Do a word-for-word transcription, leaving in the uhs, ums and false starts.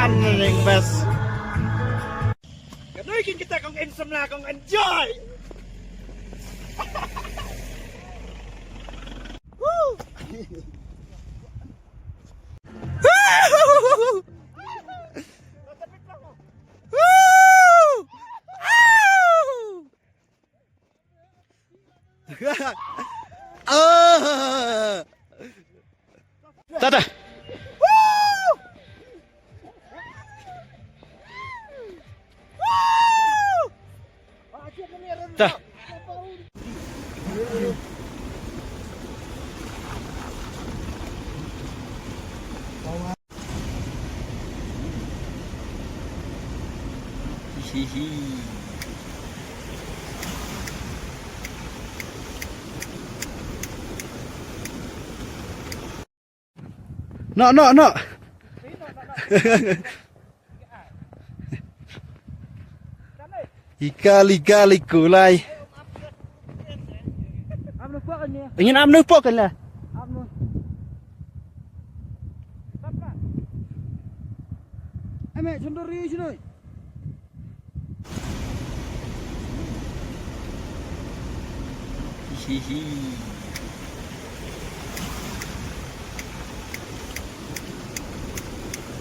An ring bas. Ka dei kin kita kong in samla kong enjoy. Woo! Ah! Tata. Ta. Hi hi. No, no, no. Ikal, ikal, ikulai. Ngin ap noh pok kan la. Ame, chandori sini. Hihi.